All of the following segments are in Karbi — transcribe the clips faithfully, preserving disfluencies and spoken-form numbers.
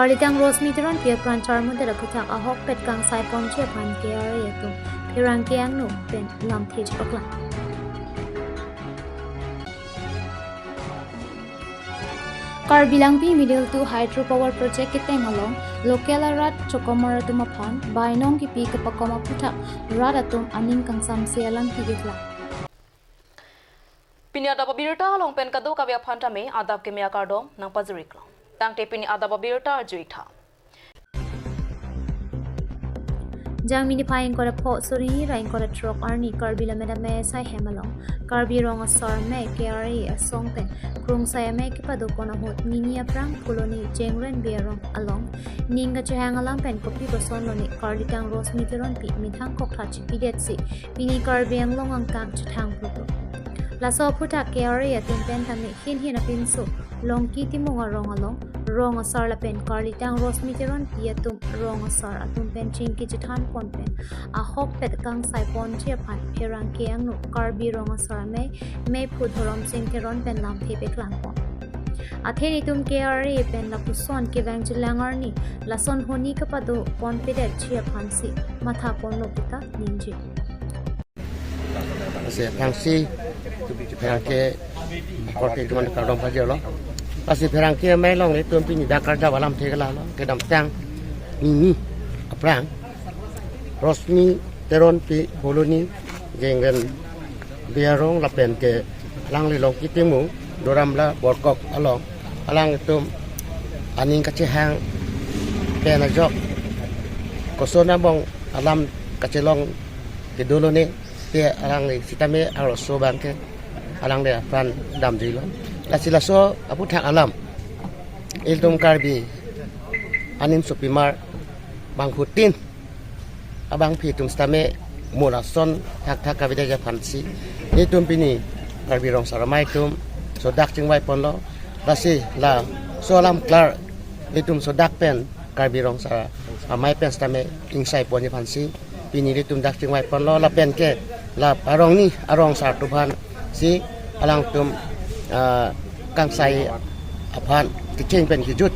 Karlitang Rosmi Teronpi apran charmudet aphuthak ahokpet kangsai ponji aphan K R A atum pherangke angno pen lamthe chepaklang. Karbi Langpi Middle to Hydro Power Project keteng along local arat chokomor atum aphan bainong kipi kepakom aphuthak rat atum aning kangsamse alam kiklang. Pini adap abirta along pen kadokave aphan tame adap keme akardom nangpajiriklo. Tangte pini adap abirta arjuitha. Jangmi niphai ingkoi ra pho suri ra ingkoi ra throk arni Karbi Lammet Amei asai hem along Karbi Rong Asar Amei K R A asong pen krungsai amei kepado pon ahut nini aphrang Phuloni Jengren Bey arong along ning kachehang alam pen kopi koson lone Karlitang Rosmi Teronpi methang koktha chipidetsi pini Karbi Anglong angkang chethang phutu. Laso aphuthak K R A atum pen tame hin hin apinso Longki Timung arong along Rong Asar lapen Karlitang Rosmi Teronpi atum Rong Asar atum pen chingki chethan pon pen ahokpet kangsai ponji aphan pherangke angno Karbi Rong Asar Amei Meiphu Dhorom Sing Teron pen lamthe paklang pon. Athe netum K R A pen lapuson kevang jilang arni lason honi kepado ponpedetji aphansi matha ponlo puta ningje. Lasi aphrangsi pherangke korte atum aphan kardom pajirlo. Lasi pherangke amei along netum pini dak karjap alamthe ke lalo, kedamtang nini aphrang Rosmi Teronpi Phuloni Jengren Bey arong lapen ke alangli Longki Timung Doramla Borkok along alanglitum aning kachehang pen ajok koson abang alam kachelong kedo lone te alangli sitame arloso abangke alangli apran damjuilo. Lasi laso aphuthak alam ilitum Karbi anim sopimar bangphutin abangpi atum sitame mo lason thakthak kavedetji aphansi netum pini Karbi Rong Asar Amei atum sodak chingvai ponlo. Lasi laso alam klar netum sodak pen Karbi Rong Asar Amei pen sitame ingsai ponji aphansi pini netum dak chingvai ponlo lapen ke la arongni arong asar atum aphansi alangtum, ah, kangsai aphan kecheng pen kejut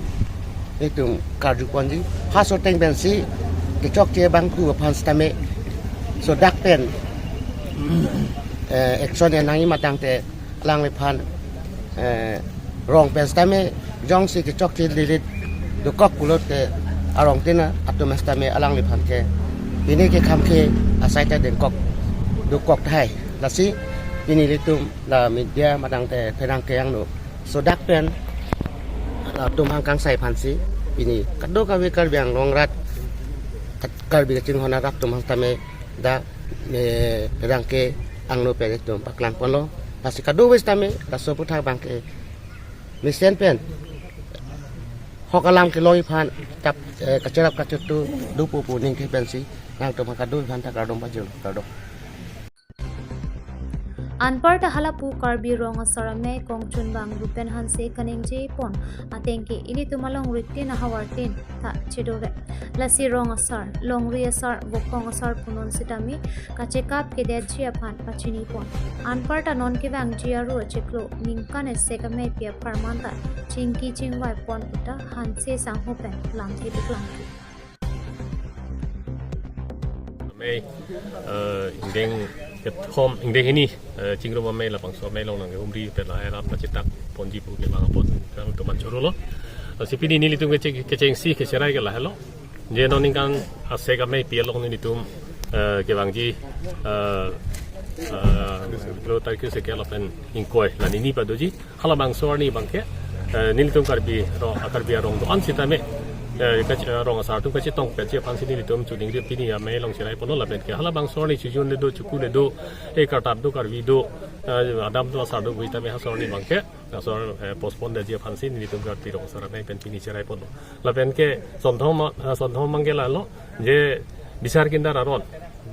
netum karju ponji. Halaso ateng pensi kechokche bangphu aphan sitame sodak pen, eh, action en nangji ma tangte alangliphan, eh, rong pen sitame jongsi kechokche lilit dokok pulote arong tina atum sitame alangliphan ke pini ke kham ke asai ta dengkok dokok tahai. Lasi pini ilitum la media ma tangte pherangke angno sodak pen latum aphan kangsai aphansi pini kadokave Karbi Anglong arat, Karbi kachinghon arat atum aphan sitame dak, eh, pherangke angno pen netum paklang ponlo. Lasi kadokave sitame laso aphuthak abangke mesen pen hok alam kelongji aphan tap, eh, kacherap kachetu dopo pu ningke pensi nangtum kadokave aphan ta kardom pajir, kardom. Anparta halapu Karbi Rong Asar Amei kongchunbang Rupen Hanse kaningje pon ateng ke ilitum alongri tin ahavar tin ta chedorep. Lasi rong asar, longri asar, vokong asar punon sitame kachekap kedetji aphan pachini pon. Anparta non kevangji aru achiklo ningkan isi ameipi apharman ta chingki chingvai pon puta Hanse sangho pen lamthe paklang. Amei, eh, ingdeng kethom, ingdeng hini, eh, chingrum amei labangso amei along nangkehumri pen lahai alam kachetak ponji pu kevang apot, kevang teman chorolo. Eh, si pini nelitum kecheng, kechengsi kecherai ke lahelo. Je non ningkan isi ameipi along nelitum, eh, kevangji, eh, eh, lo tarikh isi ke lapen ingkoi, la nini padoji. Halabangso arni abangke, eh, nelitum Karbi ro-, Karbi arong do-an sitame, eh, kach-, eh, rong asar atum kachetong petji aphansi nelitum chuning ri pini amei along cherai ponlo lapen ke halabangso arni chujun le do, chuku le do, eh, kartap do, Karbi do, eh, adam do, asar do, pu sitame halaso arni abangke, asor, eh, postpone detji aphansi nelitum Karbi Rong Asar Amei pen pini cherai ponlo. Lapen ke sonthom ma-, eh, sonthom abangke lalo, je bisar kindar aron.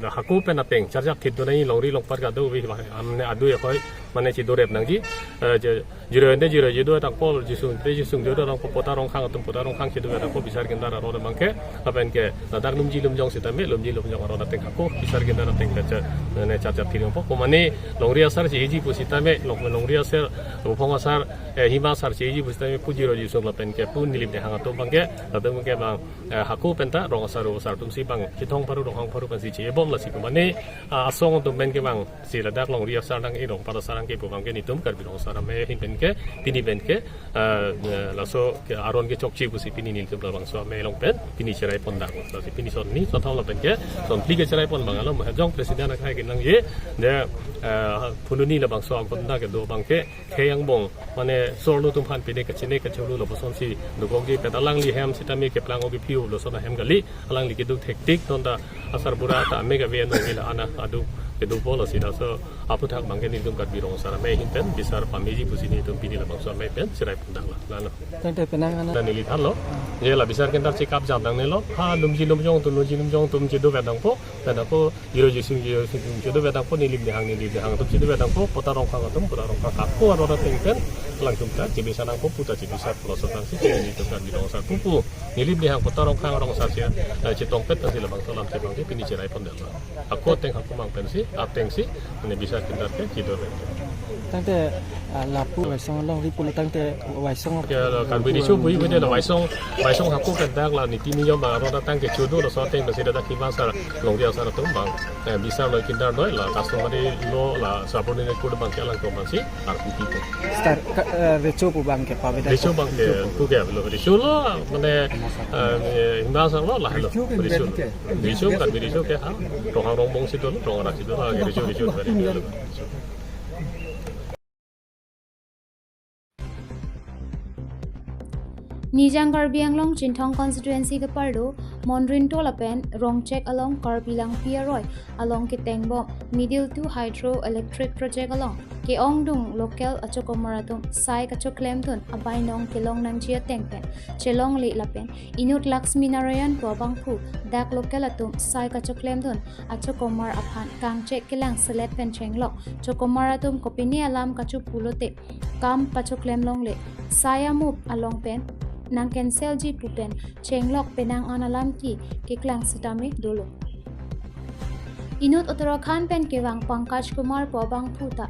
Hako pen apeng charjap thit do nai longri longpat kadokave amne adu ya koi Mane chidorep nangji, eh, je, jiro ente jiro jedo tangpo, jisung te jisung jedo tangpo, Pota Rongkhang atum Pota Rongkhang chedo tangpo, Bisar Kindar aron abangke, lapen ke ladak lumji lumjong sitame, lumji lumjong aron ateng hako, Bisar Kindar ateng ke cha, mane cha cha thiring po, komane longri asar cheji pusitame, long, longri asar, bopong asar, eh, hima asar cheji pusitame, pu jiro jisung lapen ke, pu Nilip Nihang atum abangke, latum ke bang, eh, hako penta, rong asar, ro asar atum si bang, chithong pharu, ronghang pharu pensi chebom lasi komane, ah, asong atum pen ke bang, si ladak longri asar nang irong pada sarang ke bobang ke netum Karbi Rong Asar Amei ahin pen ke pini pen ke, eh, eh, laso ke aron kechokche pusi pini nelitum labangso amei along pen pini cherai pon dang. Lasi pini son ni son thom lapen ke son phli ke cherai pon bang alo, jong president akhai ke nangji, de, eh, phununi labangso agonda kedo abangke khei angbong, mane sorlo atum aphan pede kachine kacholo lapuson si dokokji, pet alangli hem sitame keplang ogi phiu lason ahem kali, alangli keduk thektik, ton ta asar bura ta ame kave no ila ana adu kedo po lasi laso aputhak abangke netum Karbi Rong Asar Amei ahin pen bisar pameji pusi netum pini labangso amei pen cherai pon dang la, lalo. Tangte penang ana. Dan neli thanlo. Je la Bisar Kindar chekap jam nangnelo. Ha lumji lumjong atum, lumji lumjong atum chedo vet nangpo, vet nangpo, jiro jisung jiro jisung chedo vet nangpo, Nilip Nihang Nilip Nihang atum chedo vet nangpo, Pota Rongkhang atum Pota Rongkhang, hako aron ateng pen, alangtum ta chebisa nangpo, pu ta chebisa pulo sotang si, chini netum Karbi Rong Asar pupu, Nilip Nihang Pota Rongkhang Rong Asar che, eh, chetong pet ta si labangso alam chebang ke pini cherai pon dang la. Hako ateng hako mang pensi, ateng si, mane Bisar Kindar ke chidor pen. Tangte, ah, lapu Waisong alongri pulo tangte Waisong. Ya, la Karbi Riso bui bui de la Waisong, Waisong hako kedak la niti niyom bang aron ateng ke chudo laso ateng pensi dadak hima asar, longri asar atum bang, eh, Bisar Loi Kindar Loi la customary law la subordinate court abangke alangtum pensi arpu pi pu. Star ka, eh, Recho pu abangke pabeda. Recho abangke pu ke lo, Recho lo, mane, eh, hima asar lo la lo. Recho ke Recho. Recho, Karbi Riso ke ha, Ronghang Rongbong si dolo, Ronghang Rak si dolo, ha, Recho, Recho, Recho. Nijang Karbi Anglong Chinthong constituency keparlo Monrinto lapen Rongchek along Karbi Langpi aroi along ketengbom Middle to Hydro Electric Project along ke-ongdung local achokomar atum sai kachoklemdun abainong kelong nangji ateng pen chelongle lapen inut Laxmi Narayan pu abangphu dak local atum sai kachoklemdun achokomar aphan kangchek kelang selet pen chenglok, chokomar atum kopine alam kachepu lote kam pachoklem longle, sai amup along pen nang cancel ji pu pen chenglok penang an alam ke keklang sitame dolo. Inut Uttarakhand pen kevang Pankaj Kumar pu abangphu ta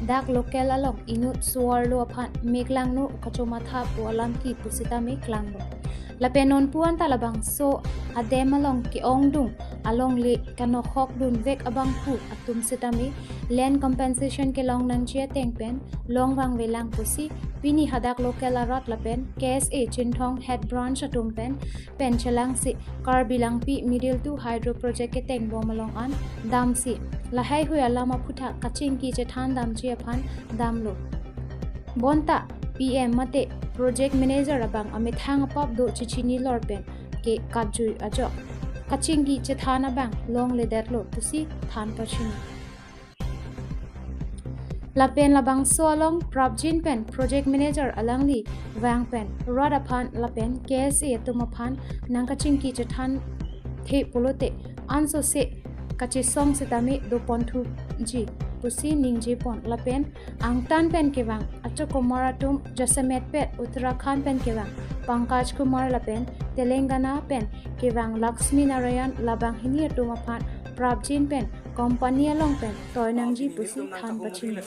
dak local along inut suar lo aphan meklangno kachomatha pu alam ke pusitame klanglo. Lapen nonpu anta labangso adem along ke-ongdung alongle kanokhok dunvek abangphu atum sitame land compensation kelong nangji ateng pen long vangvelang pusi pini hadak local arat lapen K S A Chinthong Head Branch atum pen pen chelangsi Karbi Langpi Middle to Hydro Project ketengbom along an damsi lahaihui alam aphuthak kachingki chethan damji aphan damlo. Bonta P M mate Project Manager abang amethang apap do chechini lor pen ke katjui ajok kachingki chethan abang longledetlo pusi than pachini. Lapen labangso along prapjin pen Project Manager alangli vang pen rat aphan lapen K S A atum aphan nang kachingki chethan the pulote ansose kachesong sitame doponthuji pusi ningjepon lapen angtan pen kevang achokomar atum jasemetpet Uttarakhand pen kevang Pankaj Kumar lapen Telangana pen kevang Laxmi Narayan labang hini atum aphan prapjin pen company along pen toi nangji pusi than pachini.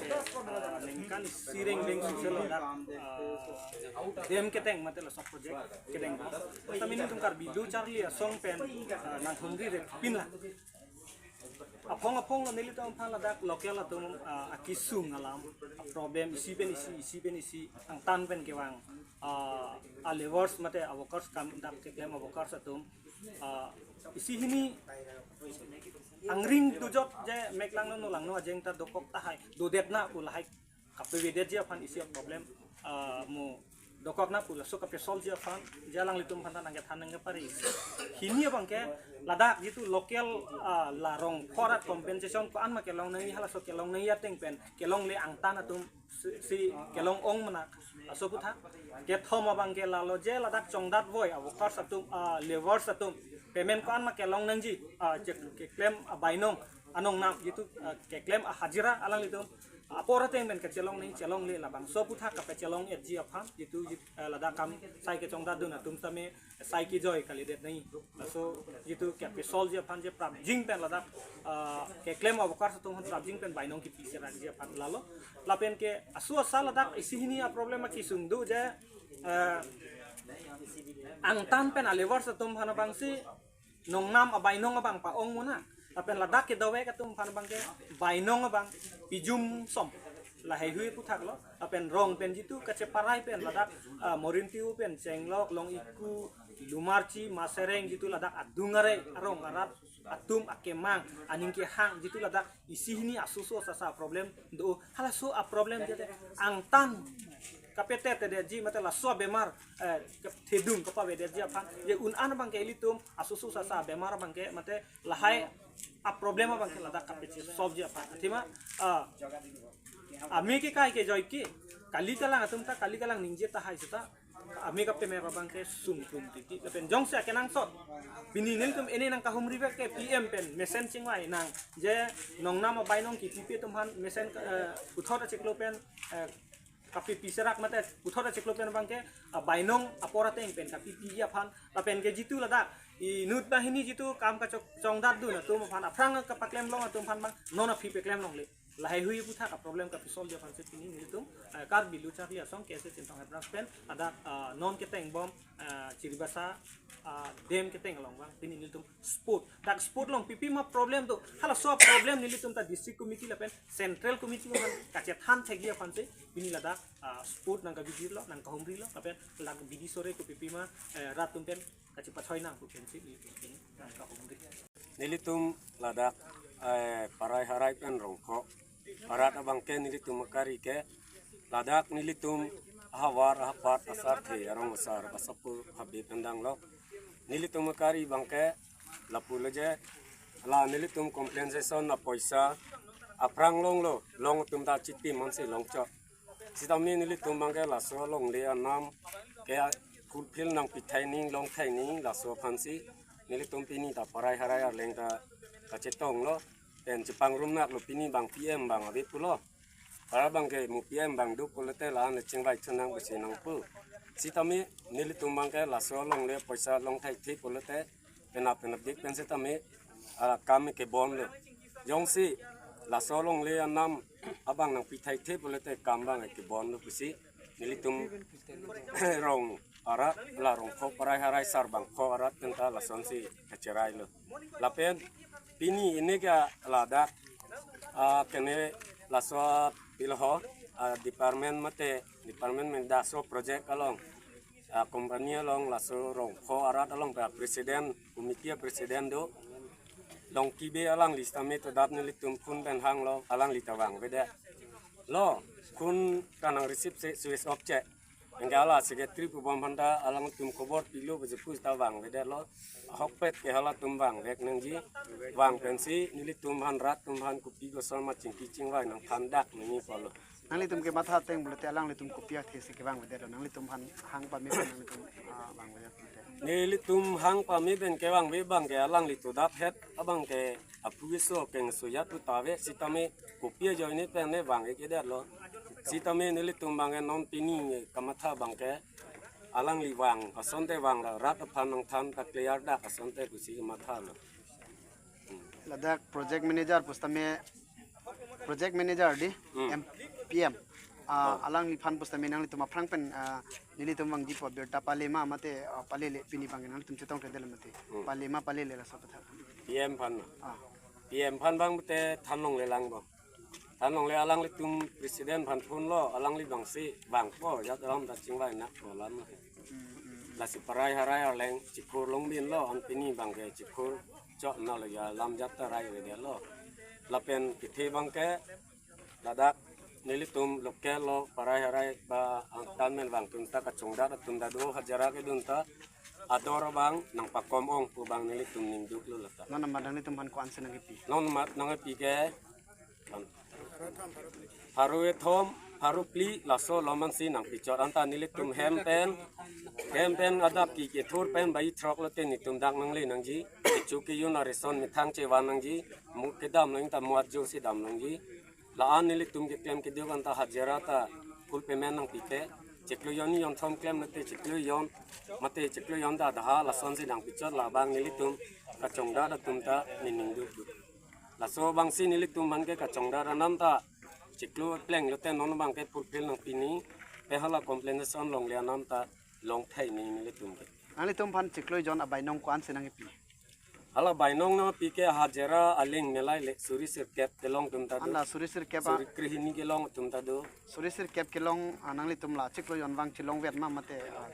Ningkan isi reng reng sisel ladak, ah, dem keteng mate laso project keteng. Kami netum Karbi do charli asong pen, ah, nang humri rep pin la. Aphong aphong lo nelitum aphan ladak local atum, ah, akesung alam, problem isi pen isi, isi pen isi, angtan pen kevang, ah, a labours mate a workers kam dak keklem a workers atum, ah, isi hini angring dojot je meklangno nolangno ajeng ta dokok tahai, dodet na pu lahai kapevedetji aphan isi problem, ah, mo dokok na pu laso kapesolveji aphan je alanglitum aphan ta nangkethan nangkepari. Hini abangke ladak jitu local, ah, la rongphar arat compensation ko-an ma kelong nangji halaso kelong nangji ateng pen kelongle angtan atum si, si kelong ong mena laso aphuthak. Kethom abangke lalo je ladak chongdat voi a workers atum, ah, labours atum payment ko-an ma kelong nangji, ah, je keklem abainong anong nam jitu, eh, keklem ahajira alanglitum apor ateng pen kachelong nangji, chelongle, labangso aphuthak kapachelong-etji aphan jitu, jit-, eh, ladak kam sai kechongdatdun atum tame sai kejoi kalidet nangji. Laso jitu kape-solve-ji aphan je prapjin pen ladak, eh, keklem a-workers atum aphan prapjin pen bainong kipi serakji aphan lalo. Lapen ke asu asa ladak isi hini a-problem akesung do je, eh, angtan pen a-labours atum aphan abangsi nongnam abainong abang pa-ong muna. Lapen ladak kedovek atum aphan abangke bainong abang pijum som. Laheihui aphuthak lo. Lapen rong pen jitu kacheparai pen ladak, ah, Morintiu pen Chenglok, Long-iku, Lumarchi, Masereng jitu ladak adung are arong arat atum akemang, aning kehang jitu ladak isi hini asoso sasa problem do, halaso a-problem jate angtan kapetet-edetji mate laso abemar, eh, kethedung kapavedetji aphan je un-an abangke ilitum asoso sasa abemar abangke mate lahai a-problem abangke ladak kapache-solve-ji aphan. Athema, ah, ame kekai kejoi ke, kali kalang atum ta, kali kalang ningje tahai seta ame kapemer abangke sungpum titi. Lapen jongsi akenangsot pini nelitum ene nangkahumri bek ke P M pen mesen chingvai nang je nongnam abainong kipipi atum aphan mesen, eh, puthot achiklo pen, eh, kapipi serak mate puthot achiklo pen abangke, ah, bainong apor ateng pen kapipiji aphan. Lapen ke jitu ladak inut banghini jitu kam kachok chongdatdun atum aphan aphrang kapaklemlong atum aphan abang non aphi peklemlongle. Laheihui aphuthak a-problem kape-solve-ji aphansi pini nelitum, eh, Karbi Lo Charli Asong K S A Chinthong Hebra pen ladak, ah, non ketengbom, ah, Chiribasa, ah, dam keteng along abang pini nelitum spot. Dak spot along pipi ma problem do. Halaso a-problem nelitum ta district committee lapen central committee aphan kachethan thekji aphansi pini ladak, ah, spot nangkabijirlo, nangkahumrilo, lapen ladak bidi sore ko pipi ma, eh, rat atum pen kachepachoi nang pu pensi nelitum pini nangkahumri. Nelitum ladak, eh, Parai Harai pen Rongkho arat abangke nelitum akari ke ladak nelitum ahavar ahapat asarthe arong asar basapu habe pendanglo. Nelitum akari abangke lapulo je la nelitum compensation apoisa aphrang longlo, long atum ta chitim ansi longchot. Sitame nelitum abangke laso longle anam ke fulfill nangpi thai ni, long thai ni, laso aphansi nelitum pini ta Parai Harai arleng ta kachetonglo. Pen chepangrum naklo, pini abang P M abang ave pulo. Para abangke mo P M abang do pulote la-an le chingvai chonang besi nangpu. Sitame nelitum abangke laso longle poisa long thai the pulote penap penapdik pen sitame, ah, kam kebonlo. Jongsi laso longle anam abang nangpi thai the pulote kam abang kebonlo pusi nelitum rong arat, la Rongkho Parai Harai sarbangkho arat pen ta lasonsi kacherailo. Lapen pini ini ke ladak, ah, kene laso pilo ho, ah, department mate department pen laso project along, ah, company along laso Rongkho arat along pa president, committee president do. Long kibe alangli sitame to dap nelitum khun pen hanglo, alangli ta vangvedetlo. Khun kanang receive se switch off che. Anke hala secretary pu bom aphan ta alangtum khobor pilo pu jepu ta vangvedetlo. Ahokpet ke halatum vangvek nangji. Vang pensi nelitum aphan rat atum aphan kopi koson ma chingki chingvai nangthandak nangji pulo. Nanglitum kematha ateng pulote alanglitum kopi athesi kevangvedetlo? Nanglitum aphan hang pame pen nanglitum, ah, vangvedet pulote. Nelitum hang pame pen kevangve abangke alangli to dap het abangke aphu keso kengso ya tu tave sitame kopi ajoine pen ne vang-ik-edetlo. Sitame nelitum abangke non pini kamatha abangke alangli vang asonte vang la rat aphan nangthan ta clear dak asonte pusi kamathalo. Ladak project manager pusitame, project manager di, Hmm. M P M. Ah, Oh. alangliphan pusitame nanglitum aphrang pen, ah, nelitum vangji pu birta palema mate, ah, palele pini abang nanglitum chetongthedetlo mate. Hmm. Palema palele laso aphuthak. P M aphan. Ah. P M aphan abang mate thanlongle lang bo. Thanlongle alanglitum president aphan phone lo, alangli abangsi vangpo, jat alam ta chingvai nakpo alam. Hmm, hmm. Lasi Parai Harai arleng chikur longbinlo, an pini abangke chikur choknalo ya alam jat ta raivedetlo. Lapen kethe abangke ladak nelitum local lo Parai Harai ba angtan pen vang atum ta kachongdat atum ta do hajira kedun ta ador abang nangpakom ong pu abang nelitum ningduklo lata. Non amat nanglitum aphan ko-ansi nangkipi? Non amat nangkipi ke pharo kethom, pharo phli laso alam ansi nangpichot anta nelitum hem pen, hem pen adap ke kethur pen bai throk lote nelitum dak nangle nangji. Chu kejun a-ration methang chevan nangji, mo kedam nang ta mo ajo si dam nangji. La-an nelitum keklem kedo anta hajira ta full payment nangpipe. Chiklo jon jon thom klem mate chiklo jon, mate chiklo jon ta daha lason si nangpichot labang nelitum kachongdat atum ta nening dukduk. Laso abangsi nelitum aphan ke kachongdat anam ta chiklo pleng lote non abang ke fulfill nangpi nangji, pe hala compensation longle anam ta longthai nangji nelitum ke. Nanglitum aphan chiklo jon abainong ko-an si nangkipi? Hala bainong nangpi ke hajira aling melai le suri sirkep kelong atum ta do. Anda suri sirkep a- Suri krehini kelong atum ta do. Suri sirkep kelong, ah, nanglitum la chiklo jon abang chelongvet ma mate, ah,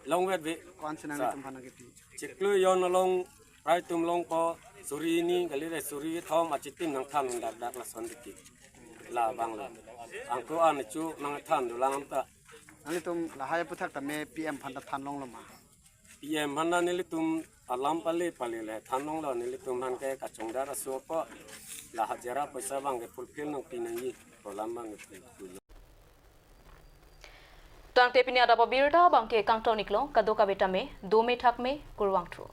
longvet ve. Ko-an si nanglitum aphan nangkipi? Chiklo jon along prai atum longpo suri hini kali le suri kethom achitim nangthan dak dak lason diki. Labang la. Angko an chu nangthan dolang ta. Nanglitum lahai aphuthak tame P M aphan ta than longlo ma? P M aphan ta nelitum alam pale pale le than longlo, nelitum aphan ke kachongdat aso po la hajira poisa abang ke fulfill nangpi nangji, program abang ke fulfill. Tangte pini adap abirta abang ke kangton iklo, kadokave tame dome thakme, kurvangthu.